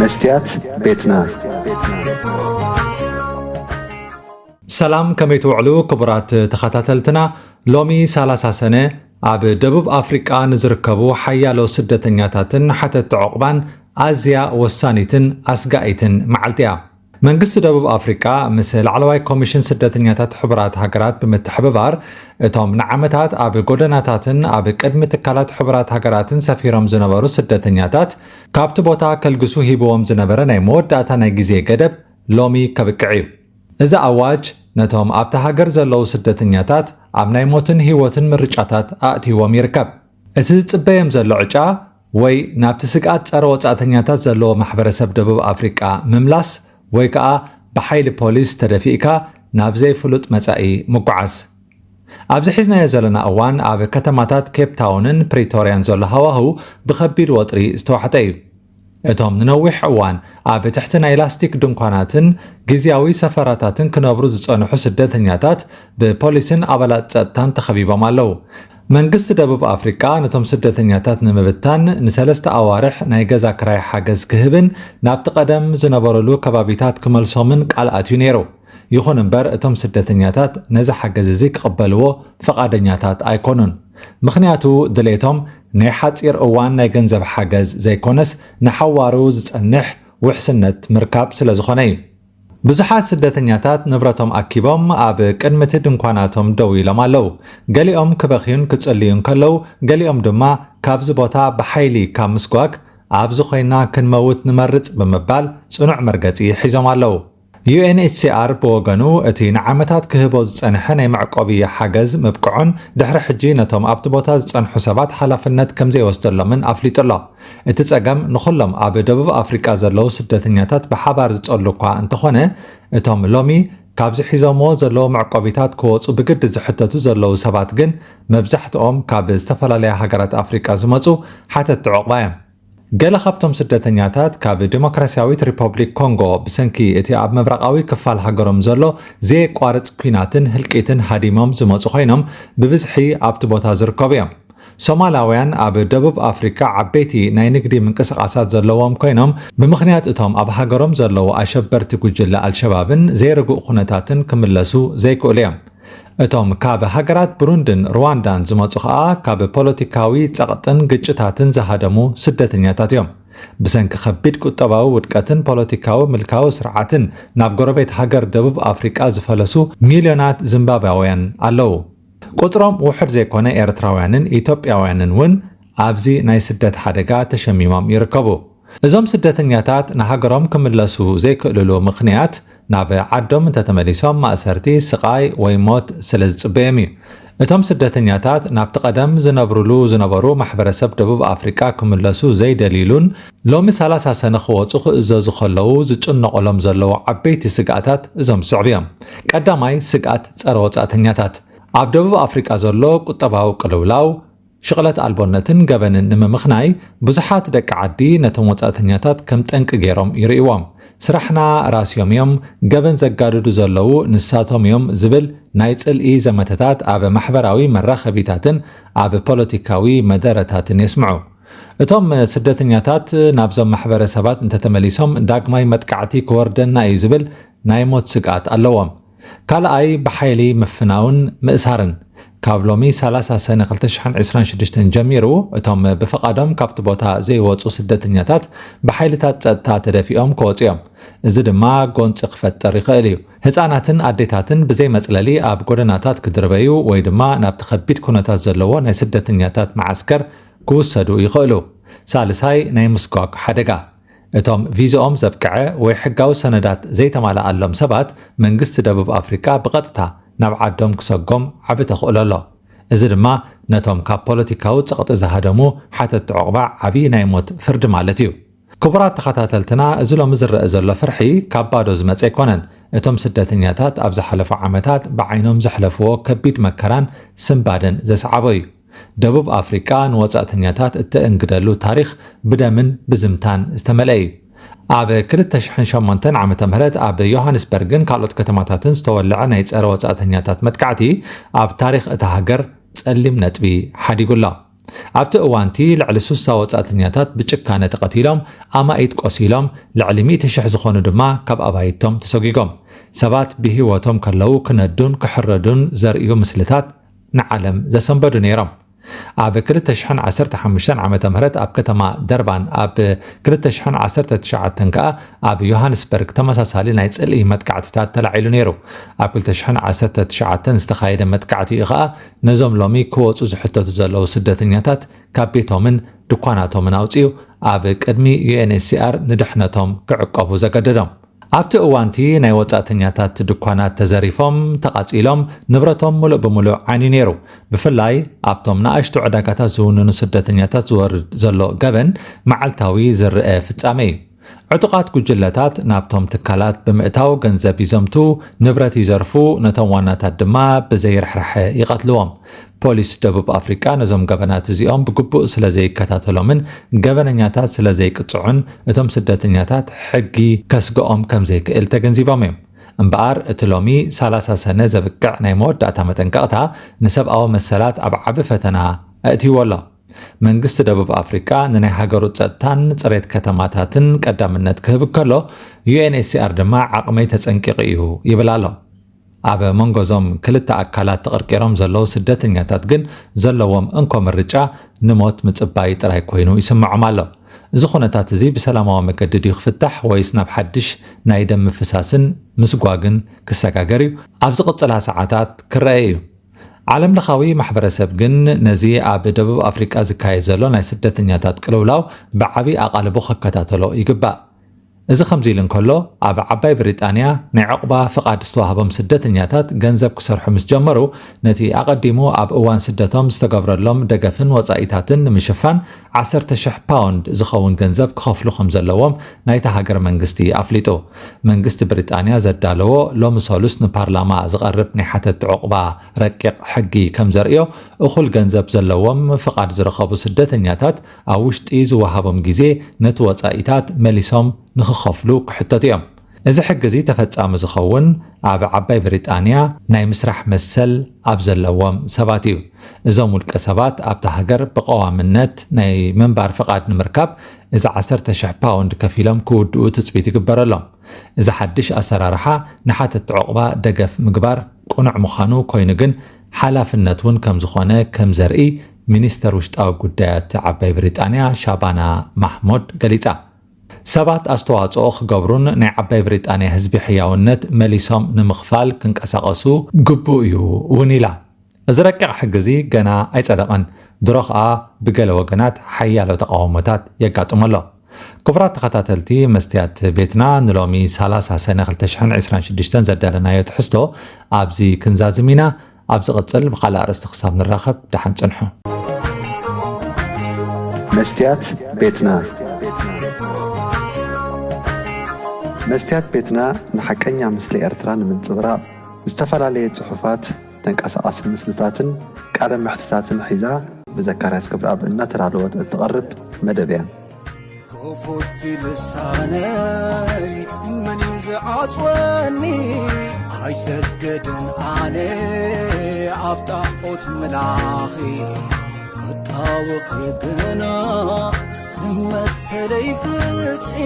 መስትያት ቤትና። ሰላም፣ ከመይ ትውዕሉ ክቡራት ተኸታተልትና? ሎሚ ሰላሳ ሰነ ኣብ ደቡብ ኣፍሪቃ ንዝርከቡ ሓያሎ ስደተኛታትን ሓተቲ ዑቕባን ኣዝያ ወሳኒትን ኣስጋኢትን መዓልቲ እያ። መንግስቲ ደቡብ ኣፍሪቃ ምስ ላዕለዋይ ኮሚሽን ስደተኛታት ሕቡራት ሃገራት ብምትሕብባር፣ እቶም ንዓመታት ኣብ ጎደናታትን ኣብ ቅድሚ ትካላት ሕቡራት ሃገራትን ሰፊሮም ዝነበሩ ስደተኛታት ካብቲ ቦታ ከልግሱ ሂብዎም ዝነበረ ናይ መወዳእታ ናይ ግዜ ገደብ ሎሚ ከብቅዕ እዩ። እዚ ኣዋጅ ነቶም ኣብታ ሃገር ዘለዉ ስደተኛታት ኣብ ናይ ሞትን ህይወትን ምርጫታት ኣእትይዎም ይርከብ። እቲ ዝጽበዮም ዘሎ ዕጫ ወይ ናብቲ ስግኣት ጸረ ወጻእተኛታት ዘለዎ ማሕበረሰብ ደቡብ ኣፍሪቃ ምምላስ ወይ ከኣ ብሓይሊ ፖሊስ ተደፊእካ ናብ ዘይፍሉጥ መጻኢ ምጉዓዝ። ኣብዚ ሒዝናዮ ዘለና እዋን ኣብ ከተማታት ኬፕ ታውንን ፕሪቶርያን ዘሎ ሃዋህው ብኸቢድ ወጥሪ ዝተዋሕጠ እዩ። እቶም ንነዊሕ እዋን ኣብ ትሕቲ ናይ ላስቲክ ድንኳናትን ግዝያዊ ሰፈራታትን ክነብሩ ዝጸንሑ ስደተኛታት ብፖሊስን ኣባላት ጸጥታን ተኸቢቦም ኣለዉ። መንግስቲ ደቡብ ኣፍሪቃ ነቶም ስደተኛታት ንምብታን ንሰለስተ ኣዋርሕ ናይ ገዛ ክራይ ሓገዝ ክህብን ናብቲ ቀደም ዝነበሩሉ ከባቢታት ክመልሶምን ቃል ኣትዩ ነይሩ። ይኹን እምበር እቶም ስደተኛታት ነዚ ሓገዝ እዚ ክቕበልዎ ፍቓደኛታት ኣይኮኑን። ምኽንያቱ ድሌቶም ናይ ሓጺር እዋን ናይ ገንዘብ ሓገዝ ዘይኮነስ ንሓዋሩ ዝጸንሕ ውሕስነት ምርካብ ስለ ዝኾነ እዩ። ብዙሓት ስደተኛታት ንብረቶም ኣኪቦም ኣብ ቅድሚ እቲ ድንኳናቶም ደው ኢሎም ኣለዉ። ገሊኦም ክበኽዩን ክጽልዩን ከለዉ፣ ገሊኦም ድማ ካብዚ ቦታ ብሓይሊ ካብ ምስጓግ ኣብዚ ኮይና ክንመውት ንመርጽ ብምባል ጽኑዕ መርገጺ ሒዞም ኣለዉ። ዩ ኤን ኤች ሲ ኣር ብወገኑ እቲ ንዓመታት ክህቦ ዝጸንሐ ናይ መዕቆቢ ሓገዝ ምብቅዑን ድሕሪ ሕጂ ነቶም ኣብቲ ቦታ ዝጸንሑ ሰባት ሓላፍነት ከም ዘይወስደሎምን ኣፍሊጡ ኣሎ። እቲ ጸገም ንኹሎም ኣብ ደቡብ ኣፍሪቃ ዘለዉ ስደተኛታት ብሓባር ዝጸሉ እኳ እንተኾነ፣ እቶም ሎሚ ካብዚ ሒዞምዎ ዘለዉ መዕቆቢታት ክወጹ ብግዲ ዝሕተቱ ዘለዉ ሰባት ግን መብዛሕትኦም ካብ ዝተፈላለያ ሃገራት ኣፍሪቃ ዝመጹ ሓተቲ ዑቕባ እዮም። ገለ ካብቶም ስደተኛታት ካብ ዲሞክራሲያዊት ሪፐብሊክ ኮንጎ ብሰንኪ እቲ ኣብ ምብራቓዊ ክፋል ሃገሮም ዘሎ ዘየቋርጽ ኲናትን ህልቂትን ሃዲሞም ዝመጹ ኮይኖም ብብዝሒ ኣብቲ ቦታ ዝርከቡ እዮም። ሶማላውያን ኣብ ደቡብ ኣፍሪካ ዓበይቲ ናይ ንግዲ ምንቅስቓሳት ዘለዎም ኮይኖም ብምኽንያት እቶም ኣብ ሃገሮም ዘለዉ ኣሸበርቲ ጉጅለ ኣልሸባብን ዘይርጉእ ኩነታትን ክምለሱ ዘይክእሉ እዮም። እቶም ካብ ሃገራት ብሩንድን ሩዋንዳን ዝመጹ ከኣ ካብ ፖለቲካዊ ጸቕጥን ግጭታትን ዝሃደሙ ስደተኛታት እዮም። ብሰንኪ ከቢድ ቁጠባዊ ውድቀትን ፖለቲካዊ ምልካዊ ስርዓትን ናብ ጎረቤት ሃገር ደቡብ ኣፍሪቃ ዝፈለሱ ሚልዮናት ዚምባብያውያን ኣለዉ። ቁጽሮም ውሑድ ዘይኮነ ኤርትራውያንን ኢትዮጵያውያንን እውን ኣብዚ ናይ ስደት ሓደጋ ተሸሚሞም ይርከቡ። እዞም ስደተኛታት ንሃገሮም ክምለሱ ዘይክእልሉ ምኽንያት ናብ ዓዶም እንተተመሊሶም ማእሰርቲ፣ ስቓይ ወይ ሞት ስለ ዝጽበዮም እዩ። እቶም ስደተኛታት ናብቲ ቀደም ዝነብሩሉ ዝነበሩ ማሕበረሰብ ደቡብ ኣፍሪቃ ክምለሱ ዘይደልዩሉን ሎሚ ሰላሳ ሰነ ክወጹ ክእዘዙ ከለዉ ዝጭነቑሎም ዘለዉ ዓበይቲ ስግኣታት እዞም ዝስዕቡ እዮም። ቀዳማይ ስግኣት ጸረ ወጻእተኛታት። ኣብ ደቡብ ኣፍሪቃ ዘሎ ቁጠባዊ ቅልውላው ሽቕለት ኣልቦነትን ገበንን ንምምኽናይ ብዙሓት ደቂ ዓዲ ነቶም ወጻእተኛታት ከም ጠንቂ ገይሮም ይርእይዎም። ስራሕና ራስዮም እዮም፣ ገበን ዘጋድዱ ዘለዉ ንሳቶም እዮም ዝብል ናይ ጽልኢ ዘመተታት ኣብ ማሕበራዊ መራኸቢታትን ኣብ ፖለቲካዊ መደረታትን የስምዑ። እቶም ስደተኛታት ናብዞም ማሕበረሰባት እንተተመሊሶም ዳግማይ መጥቃዕቲ ክወርደና እዩ ዝብል ናይ ሞት ስግኣት ኣለዎም። ካልኣይ ብሓይሊ ምፍናውን ምእሳርን። ካብ ሎሚ ሰላሳ ሰነ ክልተ ሽሕን ዕስራን ሽዱሽተን ጀሚሩ እቶም ብፍቓዶም ካብቲ ቦታ ዘይወጹ ስደተኛታት ብሓይልታት ጸጥታ ተደፊኦም ክወጹ እዮም። እዚ ድማ ጎንጺ ክፈጥር ይኽእል እዩ። ህጻናትን ኣዴታትን ብዘይ መጽለሊ ኣብ ጎደናታት ክድርበዩ ወይ ድማ ናብቲ ከቢድ ኩነታት ዘለዎ ናይ ስደተኛታት መዓስከር ክውሰዱ ይኽእሉ። ሳልሳይ ናይ ምስጓግ ሓደጋ። እቶም ቪዝኦም ዘብቅዐ ወይ ሕጋዊ ሰነዳት ዘይተማልኣሎም ሰባት መንግስቲ ደቡብ ኣፍሪቃ ብቐጥታ ናብ ዓዶም ክሰጎም ዓቢ ተኽእሎ ኣሎ። እዚ ድማ ነቶም ካብ ፖለቲካዊ ጸቕጢ ዝሃደሙ ሓተቲ ዑቕባ ዓቢ ናይ ሞት ፍርዲ ማለት እዩ። ክቡራት ተኸታተልትና፣ እዚ ሎሚ ዝረአ ዘሎ ፍርሒ ካብ ባዶ ዝመጸ ኣይኮነን። እቶም ስደተኛታት ኣብ ዝሓለፉ ዓመታት ብዓይኖም ዘሕለፍዎ ከቢድ መከራን ስንባደን ዘስዓቦ እዩ። ደቡብ ኣፍሪቃ ንወጻእተኛታት እተእንግደሉ ታሪኽ ብደምን ብዝምታን ዝተመልአ እዩ። ኣብ ክልተ ሽሕን ሸሞንተን ዓመተ ምህረት ኣብ ዮሃንስበርግን ካልኦት ከተማታትን ዝተወልዐ ናይ ጸረ ወጻእተኛታት መጥቃዕቲ ኣብ ታሪኽ እታ ሃገር ጸሊም ነጥቢ ሓዲጉ ኣሎ። ኣብቲ እዋንቲ ልዕሊ ሱሳ ወጻእተኛታት ብጭካነ ተቐቲሎም፣ ኣማኢት ቆሲሎም፣ ልዕሊ ሚእቲ ሽሕ ዝኾኑ ድማ ካብ ኣባይቶም ተሰጒጎም። ሰባት ብህይወቶም ከለዉ ክነዱን ክሕረዱን ዘርእዩ ምስልታት ንዓለም ዘሰንበዱ ነይሮም። ኣብ ክልተ ሽሕን ዓሰርተ ሓሙሽተን ዓመተ ምህረት ኣብ ከተማ ደርባን፣ ኣብ ክልተ ሽሕን ዓሰርተ ትሽዓተን ከኣ ኣብ ዮሃንስበርግ ተመሳሳሊ ናይ ጽልኢ መጥቃዕትታት ተላዒሉ ነይሩ። ኣብ ክልተ ሽሕን ዓሰርተ ትሽዓተን ዝተኻየደ መጥቃዕቲ እዩ ከኣ ነዞም ሎሚ ክወጹ ዝሕተቱ ዘለዉ ስደተኛታት ካብ ቤቶምን ድኳናቶምን ኣውጺኡ ኣብ ቅድሚ ዩ ኤን ኤች ሲ ኣር ንድሕነቶም ክዕቀቡ ዘገደዶም። ኣብቲ እዋንቲ ናይ ወጻእተኛታት ድኳናት ተዘሪፎም፣ ተቓጺሎም፣ ንብረቶም ምሉእ ብምሉእ ዓንዩ ነይሩ። ብፍላይ ኣብቶም ንኣሽቱ ዕዳጋታት ዝውንኑ ስደተኛታት ዝወርድ ዘሎ ገበን መዓልታዊ ዝረአ ፍጻመ እዩ። ዕጡቓት ጉጅለታት ናብቶም ትካላት ብምእታው ገንዘብ ይዘምቱ፣ ንብረት ይዘርፉ፣ ነቶም ዋናታት ድማ ብዘይርሕራሐ ይቐትልዎም። ፖሊስ ደቡብ ኣፍሪቃ ነዞም ገበናት እዚኦም ብግቡእ ስለ ዘይከታተሎምን ገበነኛታት ስለ ዘይቅጽዑን እቶም ስደተኛታት ሕጊ ከስግኦም ከም ዘይክእል ተገንዚቦም እዮም። እምበኣር እቲ ሎሚ ሰላሳ ሰነ ዘብቅዕ ናይ መወዳእታ መጠንቀቕታ ንሰብኣዊ መሰላት ኣብ ዓቢ ፈተና ኣእትይዎ ኣሎ። መንግስቲ ደቡብ ኣፍሪቃ ንናይ ሃገሩ ጸጥታን ጽሬት ከተማታትን ቀዳምነት ክህብ ከሎ፣ ዩ ኤን ኤች ሲ ኣር ድማ ዓቕመይ ተጸንቂቑ እዩ ይብል ኣሎ። ኣብ መንጎ እዞም ክልተ ኣካላት ተቐርቂሮም ዘለዉ ስደተኛታት ግን ዘለዎም እንኮ ምርጫ ንሞት ምጽባይ ጥራይ ኮይኑ ይስምዖም ኣሎ። እዚ ኩነታት እዚ ብሰላማዊ መገዲ ድዩ ክፍታሕ ወይስ ናብ ሓድሽ ናይ ደም ምፍሳስን ምስጓግን ክሰጋገር እዩ? ኣብ ዝቕጽላ ሰዓታት ክረአ እዩ። ዓለም ለኻዊ ማሕበረሰብ ግን ነዚ ኣብ ደቡብ ኣፍሪቃ ዝካየድ ዘሎ ናይ ስደተኛታት ቅልውላው ብዓቢ ኣቓልቦ ክከታተሎ ይግባእ። እዚ ከምዚ ኢሉ እንከሎ፣ ኣብ ዓባይ ብሪጣንያ ናይ ዕቑባ ፍቓድ ዝተዋህቦም ስደተኛታት ገንዘብ ክሰርሑ ምስ ጀመሩ፣ ነቲ ኣቐዲሙ ኣብ እዋን ስደቶም ዝተገብረሎም ደገፍን ወጻኢታትን ንምሽፋን ዓሰርተ ሽሕ ፓውንድ ዝኸውን ገንዘብ ክኸፍሉ ከም ዘለዎም ናይታ ሃገር መንግስቲ ኣፍሊጡ። መንግስቲ ብሪጣንያ ዘዳለዎ ሎሚ ሰሉስ ንፓርላማ ዝቐርብ ናይ ሓተት ዕቑባ ረቂቕ ሕጊ ከም ዘርእዮ፣ እኹል ገንዘብ ዘለዎም ፍቓድ ዝረኸቡ ስደተኛታት ኣብ ውሽጢ ዝወሃቦም ግዜ ነቲ ወጻኢታት መሊሶም ንኽኸፍሉ ክሕተቱ እዮም። እዚ ሕጊ እዚ ተፈጻሚ ዝኸውን ኣብ ዓባይ ብሪጣንያ ናይ ምስራሕ መሰል ኣብ ዘለዎም ሰባት እዩ። እዞም ውልቀ ሰባት ኣብታ ሃገር ብቐዋምነት ናይ ምንባር ፍቓድ ንምርካብ እዚ ዓሰርተ ሽሕ ፓውንድ ከፊሎም ክውድኡ ትጽቢት ይግበረሎም። እዚ ሓድሽ ኣሰራርሓ ንሓተት ዕቑባ ደገፍ ምግባር ቅኑዕ ምዃኑ ኮይኑ ግን ሓላፍነት እውን ከም ዝኾነ ከም ዘርኢ ሚኒስተር ውሽጣዊ ጉዳያት ዓባይ ብሪጣንያ ሻባና ማሕሞድ ገሊጻ። ሰባት ኣስተዋጽኦ ክገብሩን ናይ ዓባይ ብሪጣንያ ህዝቢ ሕያውነት መሊሶም ንምኽፋል ክንቀሳቐሱ ግቡእ እዩ እውን ኢላ። እዚ ረቂቕ ሕጊ እዚ ገና ኣይጸደቐን። ድሮ ኸኣ ብገለ ወገናት ሓያሎ ተቓውሞታት የጋጥሞ ኣሎ። ክቡራት ተኸታተልቲ መስትያት ቤትና፣ ንሎሚ ሰላሳ ሰነ ክልተ ሽሕን ዕስራን ሽዱሽተን ዘዳለናዮ ትሕዝቶ ኣብዚ ክንዛዝም ኢና። ኣብ ዝቕጽል ብኻልእ ኣርእስቲ ክሳብ ንራኸብ ደሓን ጽንሑ። መስትያት ቤትና። መስትያት ቤትና ንሓቀኛ ምስሊ ኤርትራ ንምንጽብራቕ ዝተፈላለየ ጽሑፋት፣ ተንቀሳቓሲ ምስልታትን ቃለ መሕትታትን ሒዛ ብዘካርያስ ገብረኣብ እናተዳለወት እትቐርብ መደብ እያ። ክፉት ልሳነይ መን እዩ ዝዓጽወኒ? ኣይሰገድን ኣነ ኣብ ጣዖት ምላኺ ክጣወኺ ግና መሰለይ ፍትሒ